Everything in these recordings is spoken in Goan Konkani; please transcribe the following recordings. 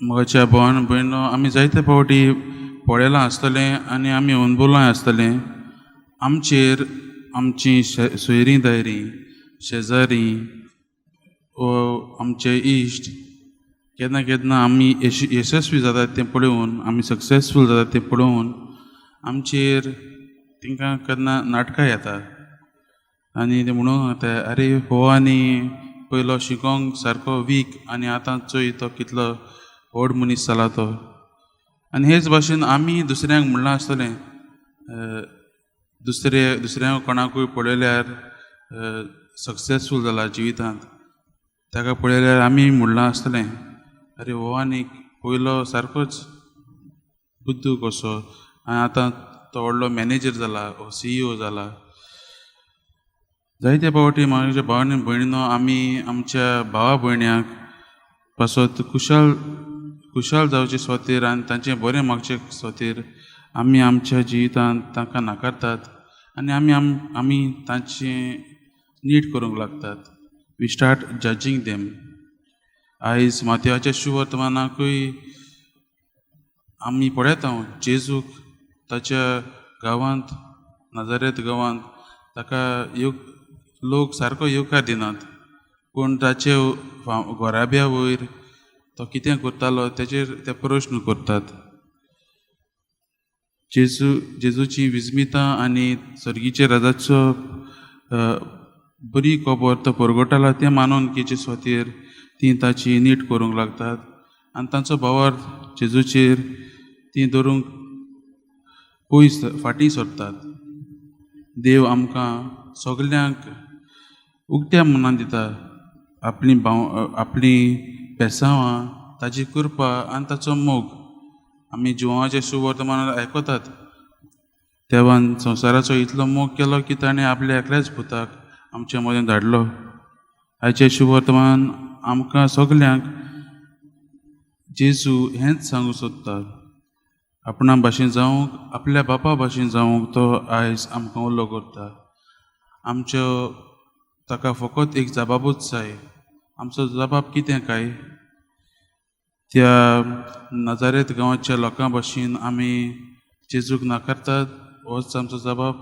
मोगाच्या भावान भयणो, आमी जायते फावटी पळयलां आसतलें आनी आमी अनुभवलां आसतलें, आमचेर आमची सोयरीं दायरीं, शेजारी वो आमचे इश्ट केन्ना केन्ना आमी यशस्वी जातात तें पळोवन, आमी सक्सेसफूल जातात तें पळोवन आमचेर तांकां केन्ना नाटकां येता आनी ते म्हणूंक लागता, आरे, हो आनी पयलो शिकोंक सारको वीक आनी आतां चोय तो कितलो व्हड मनीस जाला तो. आनी हेच भाशेन आमी दुसऱ्यांक म्हणलां आसतलें, दुसरे दुसऱ्यांक कोणाकूय पळयल्यार सक्सेसफूल जाला जिवितांत, ताका पळयल्यार आमी म्हणलां आसतलें, अरे, हो आनी पयलो सारकोच बुद्दू कसो आनी आतां तो व्हडलो मॅनेजर जाला वो सीईओ जाला. जायते फावटी, म्हाज्या भावांनी भयणीनो, आमी आमच्या भावा भयण्यांक पासत खुशाल खुशाल जावचे स्वातीर आनी तांचें बरें मागचे स्वातीर आमी आमच्या जिवितांत तांकां नाकारतात आनी आमी तांचें नीट करूंक लागतात. We start judging them. आयज मातयाच्या शुवर्तमानाकूय आमी पळयता, जेजूक ताच्या गांवांत, नाजारेत गांवांत ताका लोक सारको येवकार दिनात, पूण ताचे घराब्या वयर तो कितें करतालो तेचेर ते प्रश्न करतात. जेजूची विस्मितां आनी सर्गीचे राजाचो बरी खबर तो परगटालो तें मानून घेवचे स्वातीर ती ताची नीट करूंक लागतात आनी तांचो भावार्थ जेजूचेर ती धरूंक पयस फाटीं सरतात. देव आमकां सगल्यांक उक्त्या मनान दिता आपली भाव, आपली बेसांवां, ताजी कृपा आनी ताचो मोग. आमी जिवाचे सुवर्तमानार आयकतात, देवान संवसाराचो इतलो मोग केलो की ताणें आपल्या एकल्याच पुताक आमच्या मदें धाडलो. आयचें शुवर्तमान आमकां सगल्यांक जेजू हेंच सांगूंक सोदता. आपणा भाशेन जावंक, आपल्या बापा भाशेन जावंक तो आयज आमकां उलो करता. आमच्यो ताका फकत एक जबाबूच जाय. आमचो जबाब कितें काय? त्या नाजारेत गांवाच्या लोकां भाशेन आमी जेजूक नाकारतात, होच आमचो जबाब?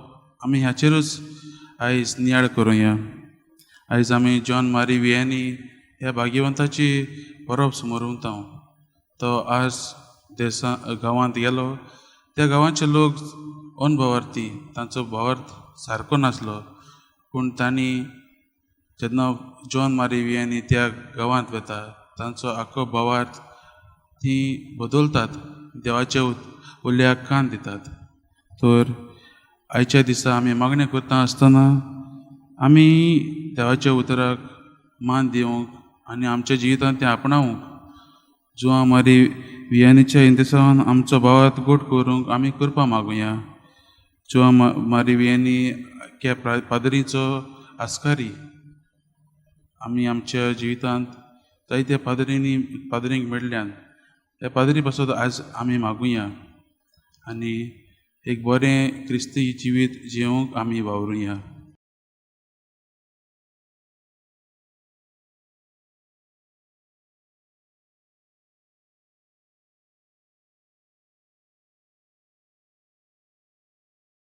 आमी हाचेरूच आयज नियाळ करुया. आयज आमी जॉन मारी वियानी ह्या भाग्यवंताची परब स्मरवता. तो आज देसा गांवांत गेलो. त्या गांवाचे लोक अनभावार्थी, तांचो भावार्थ सारको नासलो, पूण तांणी जेन्ना जॉन मारी वियानी त्या गांवांत वता, तांचो आख्खो भावार्थ ती बदलतात, देवाच्या उल्याक कान दितात. तर आयच्या दिसा आमी मागणें करता आसतना आमी देवाच्या उतराक मान दिवंक आनी आमच्या जिवितांत तें आपणावंक, जुवां मारी वियानीच्या इंतेसांवान आमचो भावार्थ गोड करूंक आमी कृपा मागुया. जुवां मारी वियानी क्या पाद्रीचो आस्कारी. आमी आमच्या जिवितांत जायत्या पाद्रींनी पाद्रींक मेळ्ळ्यान, त्या पाद्री पासत आयज आमी मागुया आनी एक बरें क्रिस्ती जिवीत जिवंक आमी वावरुया.